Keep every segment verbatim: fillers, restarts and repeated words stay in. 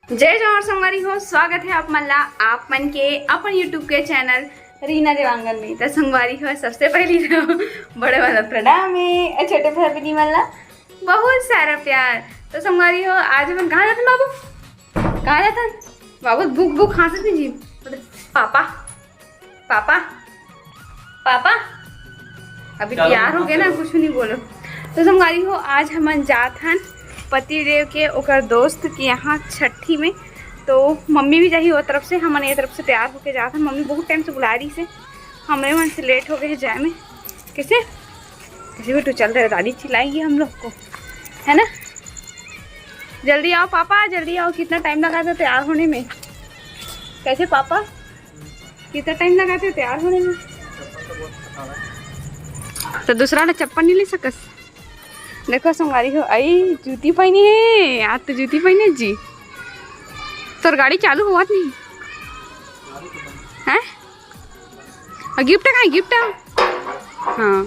जय जोहार संगवारी हो, स्वागत है आप मन ला, आप मन के अपन YouTube के चैनल रीना देवांगन में। तो संगवारी हो, सबसे पहली तो बड़े वाला प्रणाम है, अउ छोटे भाई बहिनी मन ला बहुत सारा प्यार। तो संगवारी हो, आज हमन कहाँ जाथन बाबू? कहाँ जाथन बाबू? भूख भूख हाँसत नहीं जी। पापा, पापा, पापा, अभी चलो, तैयार हो गए ना, चलो। कुछ नहीं बोलो। तो संगवारी हो, आज हमन जात हन पतिदेव के ओकर दोस्त के यहाँ छठी में। तो मम्मी भी जाही वो तरफ से, हमन ये तरफ से तैयार होके जात हन। मम्मी बहुत टाइम से बुला रही से, हमरे मन से लेट हो गए जाए में। कैसे कैसे बेटू चल रहे, दादी चिल्लाएगी हम लोग को, है ना? जल्दी आओ पापा, जल्दी आओ, कितना टाइम लगा था तैयार होने में? कैसे पापा, कितना टाइम लगा था तैयार होने में? तो दूसरा ना चप्पल नहीं ले सकस। देखो संगवारी हो, आई जूती पहनी है, आज तो जूती पहने जी। तोर गाड़ी चालू हुआ नहीं है? गिफ्ट कहाँ है? गिफ्ट है? हाँ।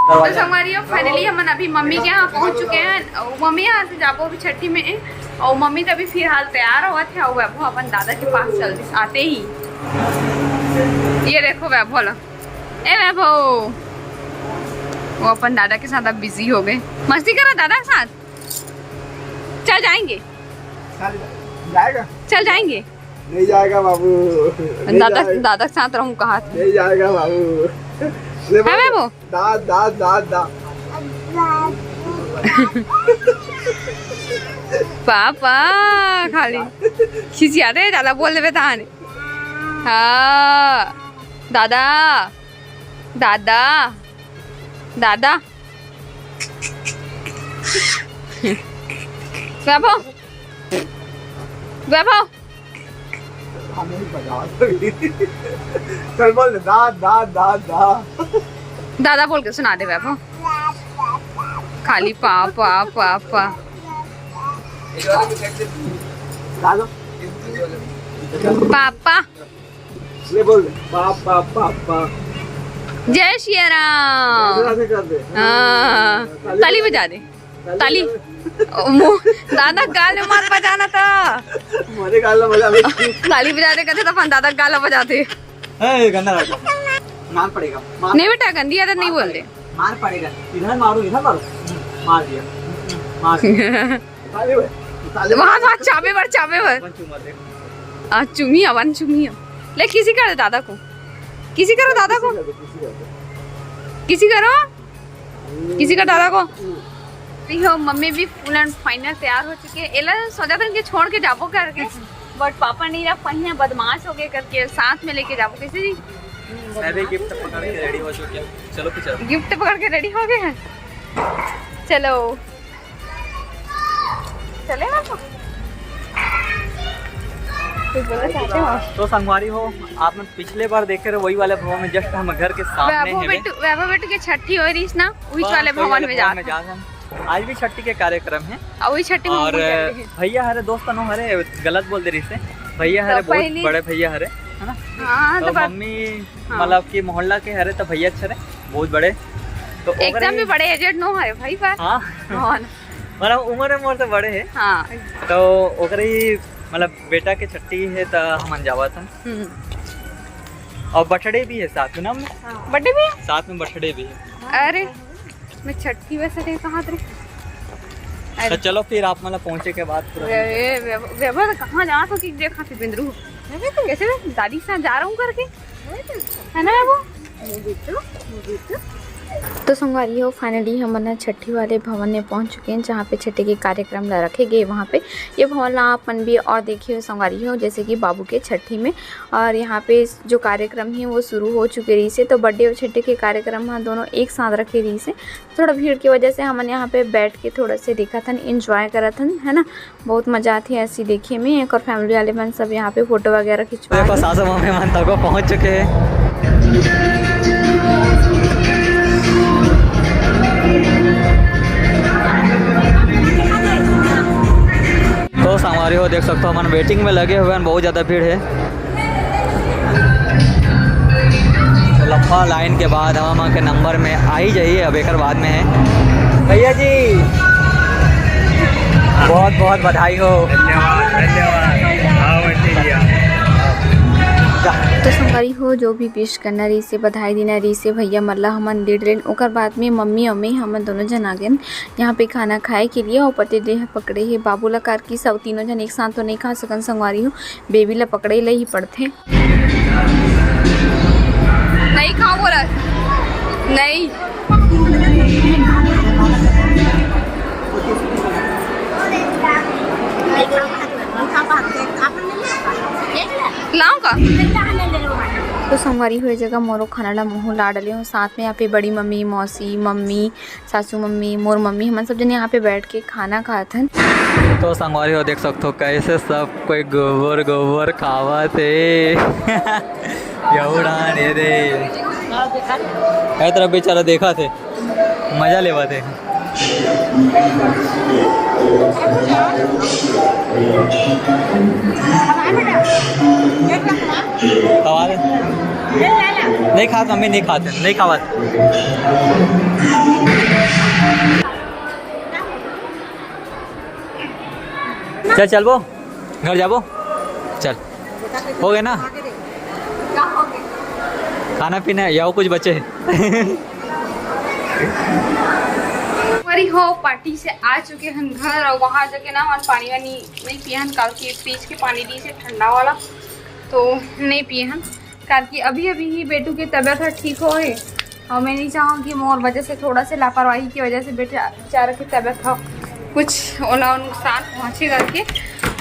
तो संगवारी हो, finally हमन अभी मम्मी के यहाँ पहुँच चुके हैं। और मम्मी यहाँ से जाबो अभी छठी में, और मम्मी तो अभी फिलहाल तैयार होवत है। और वैभव अपन दादा के पास चल दिस आते ही। ये देखो वैभव ला, ए वैभव, वो अपन दादा के साथ अब बिजी हो गए। मस्ती करो दादा के साथ, चल जाएंगे, चल जाएगा। चल जाएंगे। नहीं जाएगा बाबू, नहीं दादा, जाएगा। दादा के साथ रहूं कहा था। नहीं जाएगा बाबू। ले है बोल। बाबू? दा, दा, दा, दा। पापा खाली खिसियाते, दादा बोल देवे ताने। हाँ, दादा, दादा, दादा। वैभव, वैभव। चल बोल, दा, दा, दा, दा। दादा बोल के सुना दे वैभव। खाली पा, पा, पा, पा। दादा। पापा। ले बोल दे, पा, पा, पा, पा। जय सिया राम। ऐसे कर दे। हाँ, ताली बजा दे। ताली। ओ, मुंह, दादा गाल में मत बजाना था। मोरे गाल में बजा। ताली बजा दे कहते तो अपन दादा गाल में बजाते। ए, गंदा लगा। मार पड़ेगा, मार। नहीं बेटा, गंदी आदत नहीं बोलते। मार पड़ेगा, इधर मारो, इधर मारो। मार दिया, मार दिया। ताली बजा, ताली बजा। वहाँ, वहाँ चाबे बर, चाबे बर। वन चूमा दे। आ, चुमिया, वन चुमिया। ले, किसी करो दादा को, किसी करो दादा को, किसी करो। किसी का दादा को। अभी हो, मम्मी भी full and final तैयार हो चुके हैं। एला सोचा था इनके छोड़ के जाबो करके, but पापा नहीं रहा, पहिया बदमाश हो गए करके साथ में लेके जाबो। कैसे जी? मैं भी गिफ्ट पकड़ के रेडी हो चुके हैं। चलो फिर चलो। गिफ्ट पकड़ के रेडी हो गए हैं। चलो, चले ना तो। कुछ बोलना चाहते हो? तो संगवारी हो, आपने पिछले बार देखे रहे वही वाले भवन में, just हम घर के सामने वैभव है वे। बेटू, वैभव बेटू के छठी हो रही ना, उस बस वाले वही भवन वाले में भवन जात में हन। जात हन। आज भी छठी के कार्यक्रम है। और वही छठी में और हम भी कर रहे हैं। भैया हरे दोस्त नो हरे, गलत बोल दे रही से, भैया तो हरे बहुत पहली बड़े भैया हरे, है ना? हाँ, तो तो बात मम्मी हाँ। मतलब कि मोहल्ला के हरे तो भैया अच्छे रहे, बहुत बड़े। तो एकदम ओकरे भी बड़े, एजेड नो हरे भाई पर। हाँ। हाँ ना। मतलब उम्र में मोर से बड़े है। हाँ। तो ओकरे ही मतलब बेटा के छठी है तो हमन जावत हन। हम्म। और बर्थडे भी है साथ में ना हमने? हाँ। बर्थडे भी है? साथ में बर्थडे भी है। अरे, मैं छठी वैसे नहीं कहा थे। तो अरे। चलो फिर आप मतलब पहुंचे के बाद पूरा वे-, वे-, वे-, वे-, कहाँ जाना था कि देखा फिर बिंदरू। कैसे मैं दादी के साथ जा रहा हूँ करके? है ना वो? तो संगवारी हो, finally हमन ह छठी वाले भवन में पहुंच चुके हैं, जहाँ पे छठी के कार्यक्रम ला रखे गए। वहाँ पे ये भवन ला आप मन भी और देखे हो संगवारी हो, जैसे कि बाबू के छठी में, और यहाँ पे जो कार्यक्रम है वो शुरू हो चुके रही से, तो बर्थडे और छठी के कार्यक्रम ह दोनों एक साथ रखे रही से। थोड़ा भीड़ की वजह से हमन यहाँ पे बैठ के थोड़ा से देखत हन, enjoy करत हन, है ना। बहुत मजा आथे ऐसी देखे में। एक और family वाले मन सब यहाँ पे फोटो वगैरह खिंचवा देखो, रहे। सासू मम्मी मन तको पहुँच चुके हैं। तो संगवारी हो, देख सकते हो, हमन waiting में लगे हुए हैं, बहुत ज़्यादा भीड़ है। तो लंबा लाइन के बाद हम के नंबर में आ ही जाइए, अब एक बाद में है। भैया जी, बहुत बहुत बधाई हो। धन्यवाद, धन्यवाद। हाँ, वैसे ही है। तो संगवारी हो, जो भी विश करना रहिसे, बधाई देना रहिसे, भैया मन ला हमन दे डरेन। ओकर बाद में मम्मी अउ मैं, हमन दोनों झन आ गेन यहाँ पे खाना खाए के लिए। अउ पति देह पकड़े हे बाबू ला, कार की सब तीनों झन एक साथ तो नहीं खा सकन संगवारी हो, बेबी ला पकड़े ले ही पड़थे। नहीं खाओ बोला, नहीं। लाओ का? तो संगवारी हो, ए जगह मोरो खाना ला मुँह ला डले हो, साथ में यहाँ पे बड़ी मम्मी, मौसी, मम्मी, सासू मम्मी, मोर मम्मी, हमन सब जन यहाँ पे बैठ के खाना खात हन। तो संगवारी हो, देख सकथो कैसे सब कोई गोबर गोबर खावत हे। यहू डाहन ये दे। ए तरफ बेचारा देखत हे, मजा लेवत हे। खावा दे। नहीं खात मम्मी, नहीं खात हे, नहीं खावत। चल चलबो, घर जाबो। चल, हो गए ना खाना पीना या कुछ बचे हे? संगवारी हो, पार्टी से आ चुके हन घर, अउ वहाँ जाके ना हमन पानी वानी नहीं पिए हन, काबर कि फ्रिज के पानी दिस हे ठंडा वाला, तो नहीं पिए हन। काबर कि अभी अभी ही बेटू के तबीयत ह ठीक होए हे, अउ मैं नहीं चाहूँ कि मोर वजह से, थोड़ा से लापरवाही की वजह से बेटा बेचारा के तबीयत ह कुछ ओला नुकसान पहुँचे करके।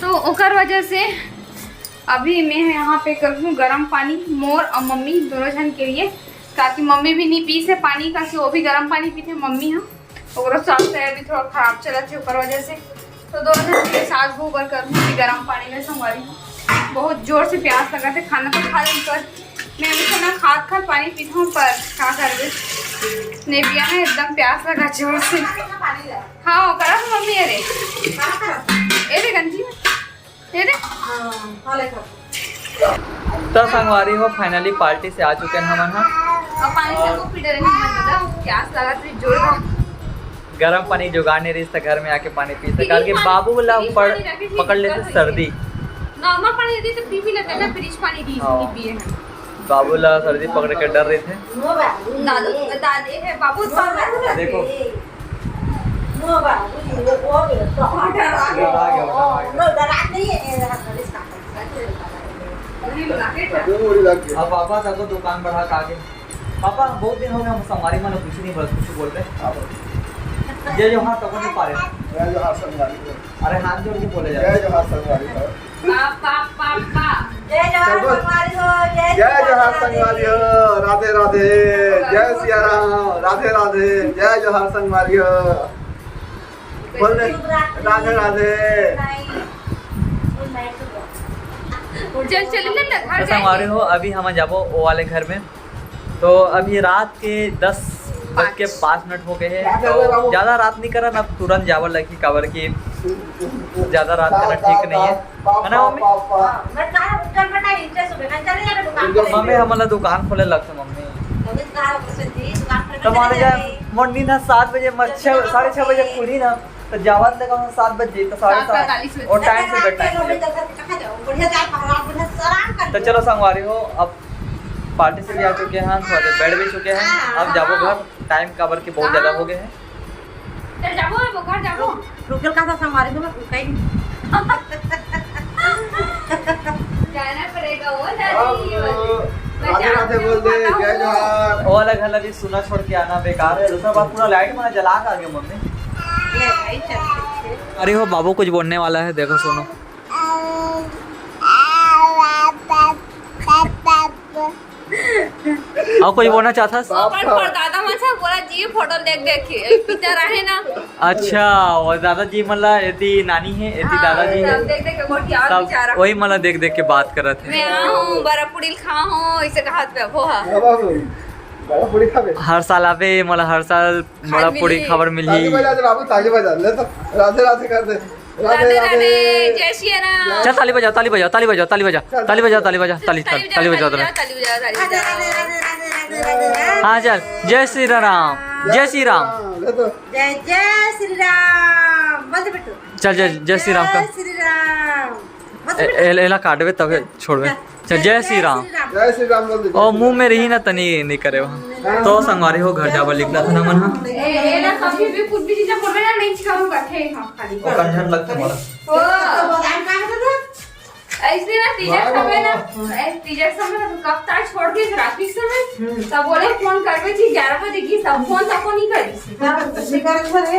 तो ओकर वजह से अभी मैं यहाँ पे करहूँ गरम पानी मोर अउ मम्मी दोनों झन के लिए, काबर कि मम्मी भी नहीं पीस हे पानी, काबर कि वो भी गरम पानी पीथे मम्मी ह। ओकरो स्वास्थ्य अभी थोड़ा खराब चलत हे, ओकर वजह से। तो दोनों झन के सास बहू बर करहूँ कि गरम पानी में संगवारी। बहुत जोर से प्यास लगत हे, खाना तो खा लेन, पर मैं हमेशा ना खात खात पानी पीत हूँ, पर का करबे, नहीं पिया है, एकदम प्यास लगा जोर से। हाँ, करा तो मम्मी, अरे, ए दे गंजी में। ये दे। तो संगवारी हो, finally पार्टी से आ चुके हैं हमन ह। अब पानी से मुंह पी डरे हैं, मत बता, प्यास लगा तो जोर का। गरम पानी जुगाड़ नहीं रहिस त घर में आके पानी पी सकत, काबर कि बाबू ला पकड़ लेथे सर्दी। Normal पानी देती तो पी भी लेते ना, फ्रिज पानी दी हाँ। पिए हैं। बाबू ला सर्दी पकड़ के डर रहिथे। दादू, दादी है, बाबू, बाबू। देखो। अब पापा तको दुकान बढ़ा के आगे। पापा, बहुत दिन हो गए हम संगवारी मन कुछ नहीं बोल, कुछ बोल रहे। जय जोहार तको नहीं पा रहे। जय जोहार संगवारी। अरे हाथ जोड़ के बोले जाते। जय जोहार संगवारी। पा, पा, पा, पा। जय जोहार चल बोल। संगवारी हो, जय जय जोहार संगवारी हो, राधे राधे, जय सिया राम, राधे राधे, जय जोहार संगवारी हो। बोल दे, राधे राधे। चल, चल, ले, ले, घर तो संगवारी हो, अभी हम जाबो ओ वाले घर में। तो अभी रात के दस बज के पाँच मिनट हो गए हैं, तो ज़्यादा रात नहीं करन, अब तुरंत जावल लगही, काबर कि ज़्यादा रात करना ठीक नहीं है, है ना मम्मी? मम्मी हमन ला दुकान खोले लगथे मम्मी। तो मान जा, morning ना सात बजे, म-, छः, साढ़े छः बजे खुली ना, तो जावत लगा हम सात बजे, तो साढ़े सात, और time से bedtime हो जाए। तो चलो संगवारी हो, अब पार्टी से भी आ चुके हैं, थोड़ा देर बैठ भी चुके हैं, अब जाबो घर, time काबर के बहुत ज़्यादा हो गए हैं। चल जाबो, अब घर जाबो। रुक, रुक, का संगवारी हो, कहीं जाना पड़ेगा वो दादी। राधे राधे बोल दे, जय जोहार। वो वाला घर अभी सुना छोड़ के आना बेकार है, दूसरा बात पूरा light में जला के आ गया मम्मी। ले भाई, चल, ठीक है। अरे हो बाबू कुछ बोलने वाला है, देखो सुनो। और कुछ बोलना चाहता? बाप पर, का? पर दादा मन से बोला जी, फोटो देख देख के, पिक्चर आहे ना। अच्छा, वो दादाजी मन ला एती नानी है, एती हाँ, दादाजी है। सब देख देख के गोठियावत सब बेचारा। वही मन ला देख देख के बात करत है। मैं आ हूँ, बड़ा पूड़ी खा हूँ, इसे कहा पे वो हा। हाँ बाबू, बड़ा पूड़ी खाबे। हर साल आबे, मोला हर साल बड़ा पूड़ी खाबर मिलही। ताली बजा दे बाबू, ताली बजा, ले तो राधे राधे कर दे। राधे राधे राधे। जय सिया राम। चल ताली बजाओ, ताली बजाओ, ताली बजाओ, ताली बजा, चल, ताली बजाओ, ताली बजा, ताली, ताली बजाओ, ताली। ताली बजाओ, ताली बजाओ। हाँ चल, जय श्री राम, जय श्री राम। ले तो। जय जय श्री राम। बोल दे बेटू। चल, जय, जय श्री राम का। जय श्री राम। बस ए-, बेटा। ए-, एला काटबे तब छोड़बे। चल, जय श्री राम। जय श्री राम बोल दे। ओ, मुंह में रही ना, तनी नहीं करे वहाँ। तो संगवारी हो, घर जाबा निकला था ना मन, हाँ। ए, ए ना, कभी भी कुछ भी चीजें बोलबे ना, नहीं करूँगा, ठीक है, खाली। ओ, कंझन लगता है मोला। ओ। तो बदाम का है ना? ऐसे ना, तीजा वाह, समय ना, वाह, वाह। ए, तीजा समय ना, तो कब तक छोड़ के रात के समय? हम्म। तब बोले, फोन करबे जी, ग्यारह बजे की, सब फोन तक को नहीं करी। हाँ, तो शिकार करे।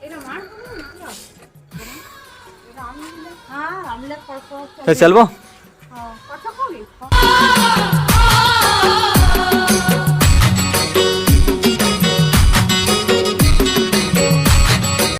ए, रामायण बोलो ना, पूरा। हाँ, रामलीला पढ़ो। तो चलबो? हाँ, पढ़ो कोई?